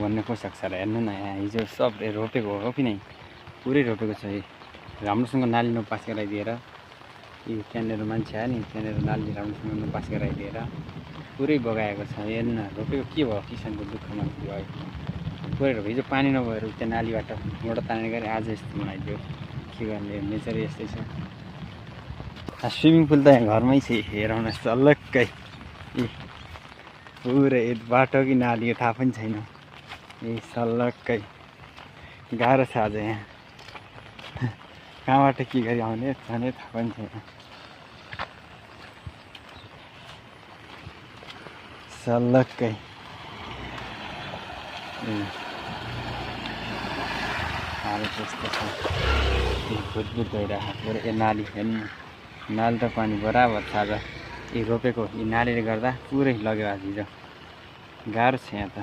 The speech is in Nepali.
भन्ने को सक्छ र हेर्नु न यहाँ हिजो सब रोपेको हो कि नै पुरै रोपेको छ राम्रोसँग नाली नपास गराइदिएर त्यहाँनिर मान्छे आयो नि त्यहाँनिर नाली राम्रोसँग नपास गराइदिएर पुरै बगाएको छ हेर्नु न रोपेको के भयो किसानको दुःखमा भयो पुरै रोप्यो हिजो पानी नभएर त्यो नालीबाट मोटर तानेर गरे आज यस्तो बनाइदियो के गर्ने नेचर यस्तै छ स्विमिङ पुल त यहाँ घरमै छ हेरौँ न सल्लक्कै पुरै बाटो कि नाली थाहा पनि छैन सल्लक्कै गाह्रो छ आज यहाँ कहाँबाट के गरी आउने जाने थाहा पनि छैन सल्लक्कै हालत यस्तो छ भुतभुत भइरहेको पुरै नाली हेर्नु नाली त पानी बराबर छ आज रोपेको यी नालीले गर्दा पुरै लग्यो आज हिजो गाह्रो छ यहाँ त